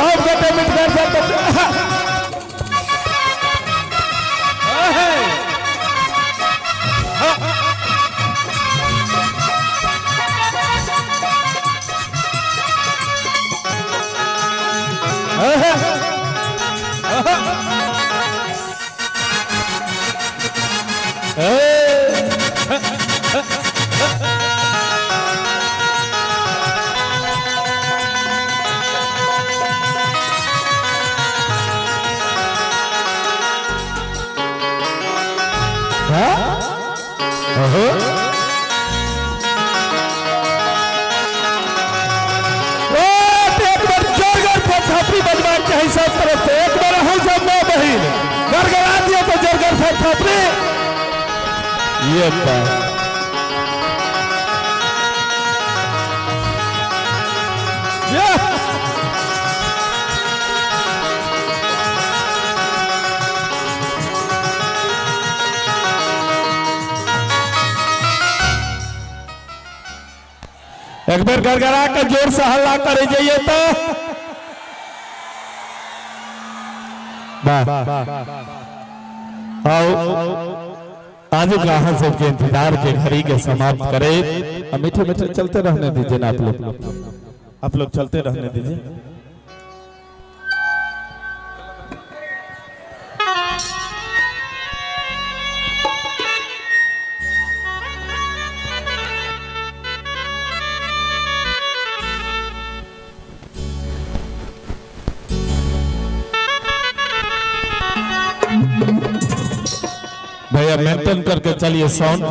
सब गोटे मिटगर सब एक बार जोरगर से थापड़ी बजबाक चाही सब तरफ से। एक बार अहूँ सब माँ बहिन गड़गड़ा दियो तो जोरगर से थापड़ी। ये बात एक बार गड़गड़ा के जोर से हल्ला करे जाइए तो आओ आज अहाँ सबके इंतजार के घड़ी के समाप्त करे। अब मीठे मीठे चलते रहने दीजिए ना, आप लोग चलते रहने दीजिए। भैया मेंटेन करके चलिए साउंड।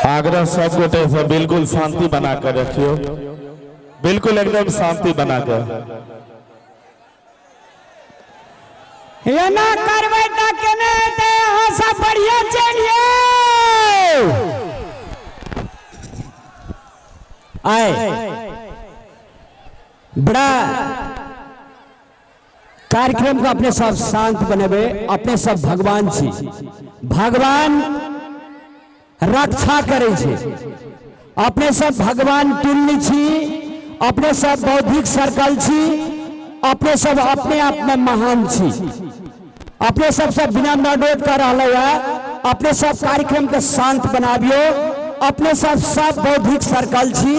आग्रह सब गोटे से बिल्कुल शांति बना कर रखियो, बिल्कुल एकदम शांति बना कर। एना करबै तऽ केने हेतै? अहाँ सब बढ़िया चलियौ। आए बड़ा कार्यक्रम को अपने सब शांत बनेबे। अपने सब भगवान छी, भगवान रक्षा करै छै। अपने सब भगवान तुल्य छी, अपने सब बौद्धिक सर्कल छी, अपने सब अपने आप में महान छी। अपने सब सब विनम्र अनुरोध कर रहा है, अपने सब कार्यक्रम के शांत बनाबियो। अपने सब सब बौद्धिक सर्कल छी,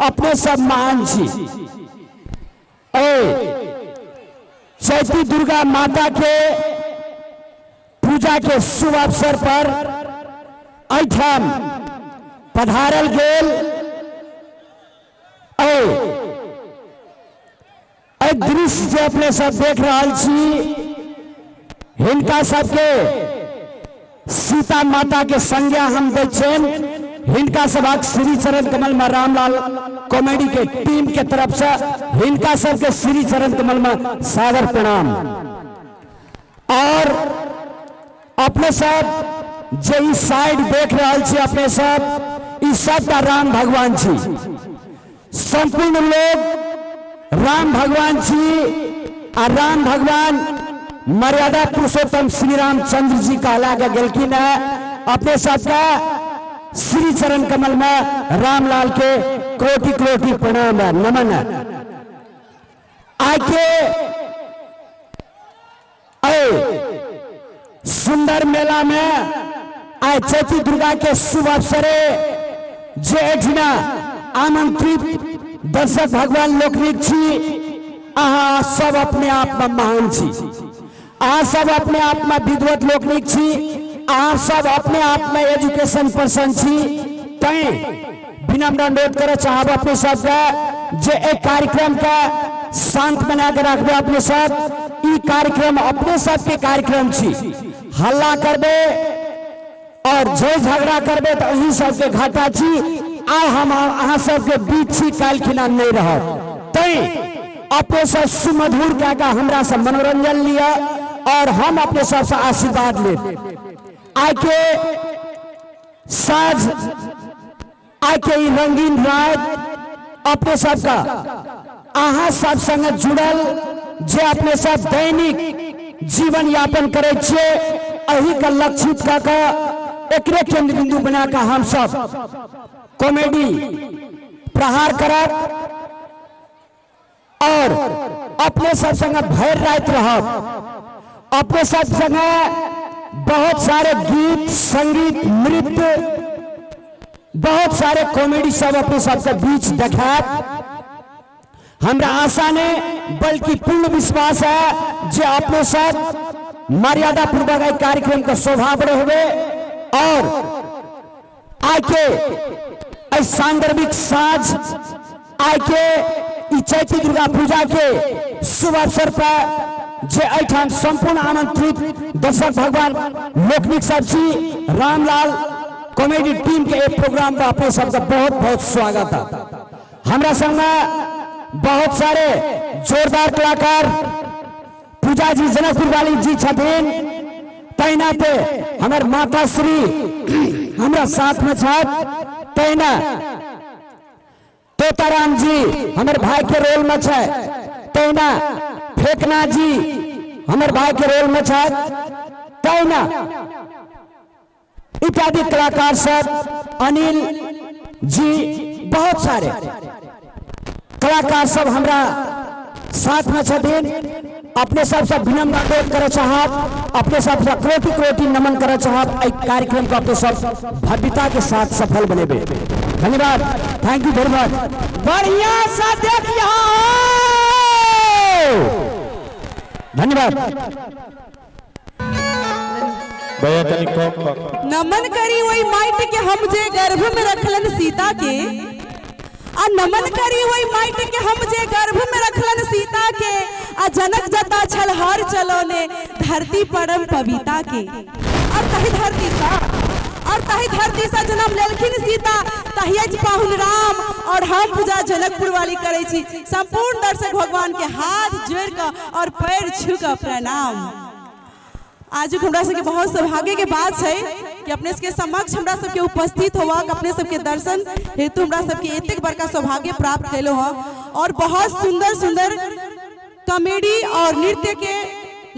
अपने सब महान छी। ए चैती दुर्गा माता के पूजा के शुभ अवसर पर एहिठाम पधारल गेल एहि एहि दृश्य जे अपने सब देख रहल छी, हिनका सबके सीता माता के संज्ञा हम दै छियनि। हिनका सभक श्री चरण कमल में रामलाल कॉमेडी के टीम के तरफ से हिनका सबके श्री चरण कमल में सादर प्रणाम। और अपने सब जे ई साइड देख रहल छी, अपने सब ई सबटा राम भगवान छी। संपूर्ण लोग राम भगवान छी आ राम भगवान मर्यादा पुरुषोत्तम श्री रामचंद्र जी कहला के गेलखिन है। अपने सबका श्री चरण कमल में रामलाल के कोटि कोटि प्रणाम है, नमन है। आके ऐ सुंदर मेला में आइ चैती दुर्गा के शुभ अवसरे जे एहिठिना आमंत्रित दर्शक भगवान लोकनिक छी, अहाँ सब अपने आप में महान छी। अहाँ सब अपने आप में विद्वत लोकनिक छी। अहाँ सब अपने आप में एजुकेशन पर्सन छी। तैं विनम्र अनुरोध करऽ चाहब अपने सबके जे एक कार्यक्रम के शांत बना के रखबे। अपने सब ई कार्यक्रम अपने सबके कार्यक्रम छी। हल्ला करबे और जे झगड़ा करबे तो अहीं सबके घाटा छी। आइ हम अहाँ सबके बीच छी, काल्हि खिना नहीं रहब। तै अपने सब सुमधुर कए कऽ हमरा से मनोरंजन लिअ और हम अपने सबसे आशीर्वाद लेब। आइ के साँझ, आइ के ई रंगीन रात अपने सबका अहाँ सब संगे जुड़ल जे अपने सब दैनिक जीवन यापन करै छियै, एही के लक्षित कऽ कऽ एकरे केंद्र बिंदु बना कऽ हम सब कॉमेडी प्रहार करब और अपने सब संगे भरि राति रहब। अपने सब संगे बहुत सारे गीत संगीत नृत्य बहुत सारे कॉमेडी सब अपने सबके बीच देखायत। हमरा आशा नहीं बल्कि पूर्ण विश्वास है जे अपने सब मर्यादा पूर्वक एहि कार्यक्रम के शोभा बढ़ेबे और आके एहि सांदर्भिक साँझ आके ई चैती दुर्गा पूजा के शुभ अवसर पर जे एहिठाम संपूर्ण आमंत्रित दर्शक भगवान लोकनिक सब छी, रामलाल कॉमेडी टीम के एक प्रोग्राम पर अपने सबका बहुत बहुत स्वागत है। हमरा संग में बहुत सारे जोरदार कलाकार पूजा जी जनकपुर वाली जी छथिन, तहिना ते हमर माता श्री हमरा साथ में छथि, तहिना तोताराम जी हमर भाई के रोल में छै, तहिना फेकना जी हमर भाई के रोल में छथि, तहिना इत्यादि कलाकार सब, अनिल जी, बहुत सारे कलाकार सब हमरा साथ में छथिन। अपने सबसे विनम्र अनुरोध करे चाहब, अपने सबसे कोटि कोटि नमन करे चाहब, एहि कार्यक्रम को अपने सब भव्यता के साथ सफल बनेबे। धन्यवाद, thank you very much. बढ़िया सा देखिए, धन्यवाद। भैया कनी कम कम। नमन करी वही माइट के हम जे गर्भ में रखलन सीता के, आ नमन करी वही माइट के हम जे गर्भ में रखलन सीता के, आ जनक जता छल हर चलौने धरती परम पविता के। और तही धरती सा, और तही धरती सा जन्म लेलखिन सीता, तहिया पाहुन राम और हम पूजा जनकपुर वाली करै छी। संपूर्ण दर्शक भगवान के हाथ जोड़ कऽ और पैर छू कऽ प्रणाम। आजुक हमरा सबके बहुत सौभाग्य के बात छै कि अपने सबके समक्ष हमरा सबके उपस्थित होवाक अपने सबके दर्शन हेतु हमरा सबके एतेक बड़का सौभाग्य प्राप्त कयलहुँ हँ। और बहुत सुंदर सुंदर कॉमेडी और नृत्य के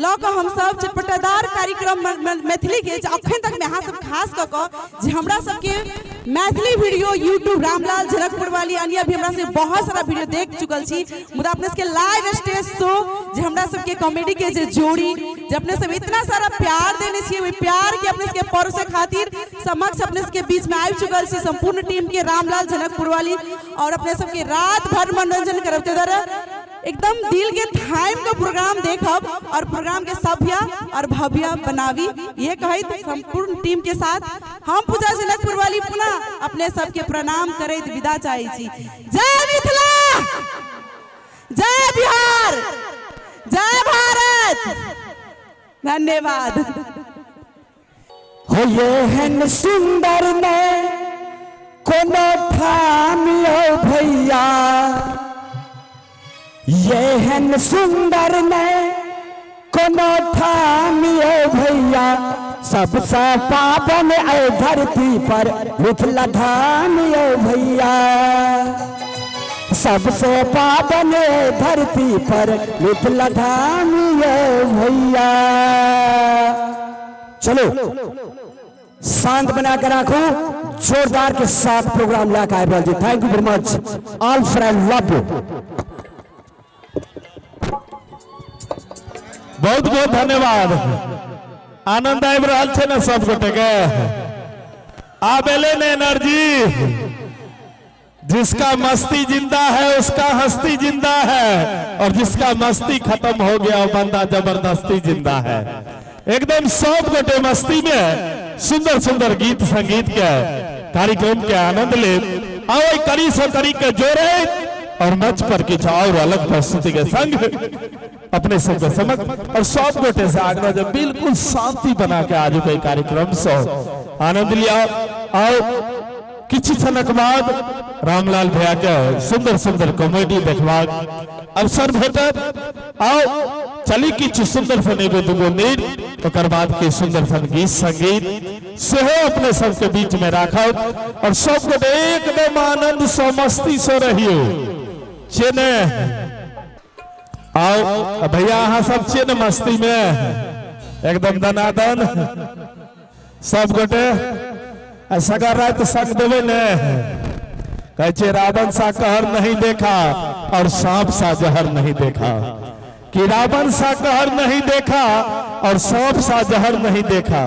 लऽ कऽ हमसब चटपटादार कार्यक्रम मैथिली के जे अखन तक में अहाँ सब खास कऽ कऽ जे हमरा सबके मैथिली वीडियो यूट्यूब रामलाल जनकपुर वाली अन्य भी हमरा सबके बहुत सारा वीडियो देख चुकल छी, मुदा अपने सबके लाइव स्टेज शो जे हमरा सबके कॉमेडी के जे जोड़ी जे अपने सब इतना सारा प्यार देने छियै, ओहि प्यार के अपने सबके परोसे खातिर समक्ष अपने सबके बीच में आबि चुकल छी संपूर्ण टीम के रामलाल जनकपुर वाली और अपने सबके रात भर मनोरंजन करब। ताहि दुआरे एकदम दिल के थाम के प्रोग्राम देखब और प्रोग्राम के सभ्य और भव्य बनावी, ये कहैत संपूर्ण टीम के साथ हम पूजा जनकपुर वाली पुनः अपने सबके प्रणाम करैत विदा चाहै छी। जय मिथिला, जय बिहार, जय भारत, धन्यवाद। हो एहन सुंदर ने कोनो ठाम यौ भैया, एहन सुंदर ने कोनो ठाम यौ भैया, सबसे पावन ऐ धरती पर मिथिला धाम यौ भैया, सबसे पावन ऐ धरती पर मिथिला धाम यौ भैया। चलो शांत बना के रखो, जोरदार के साथ प्रोग्राम लाके आए जी। Thank you very much all friend, love you. बहुत बहुत धन्यवाद। आनंद आबि रहल छै ने सब गोटे के? आब एलै ने एनर्जी? जिसका मस्ती जिंदा है उसका हस्ती जिंदा है, और जिसका मस्ती खत्म हो गया वो बंदा जबरदस्ती जिंदा है। एकदम सब गोटे मस्ती में सुंदर सुंदर गीत संगीत के कार्यक्रम के आनंद ले। आओ करी सो करी के जोड़े और मंच पर किछु और अलग प्रस्तुति के संग अपने सबके समक्ष और सब गोटे से आग्रह जब बिल्कुल शांति बना के आज के कार्यक्रम से आनंद लिया। और किछु क्षणक बाद रामलाल भैया के सुंदर सुंदर कॉमेडी देखबाक अवसर भेटत। आओ चली किछु सुंदर सन एगो दूगो नृत्य, ओकर बाद के सुंदर सन गीत संगीत सेहो अपने सबके बीच में राखब और सब गोटे एकदम आनंद से मस्ती से रहियो। छियै ने? आओ भैया अहाँ सब छियै ने मस्ती में एकदम दनादन सब गोटे? आ सगर राति संग देबै ने? कहै छै रावण सा कहर नहीं देखा और सांप सा जहर नहीं देखा, कि रावण सा कहर नहीं देखा और सांप सा जहर नहीं देखा।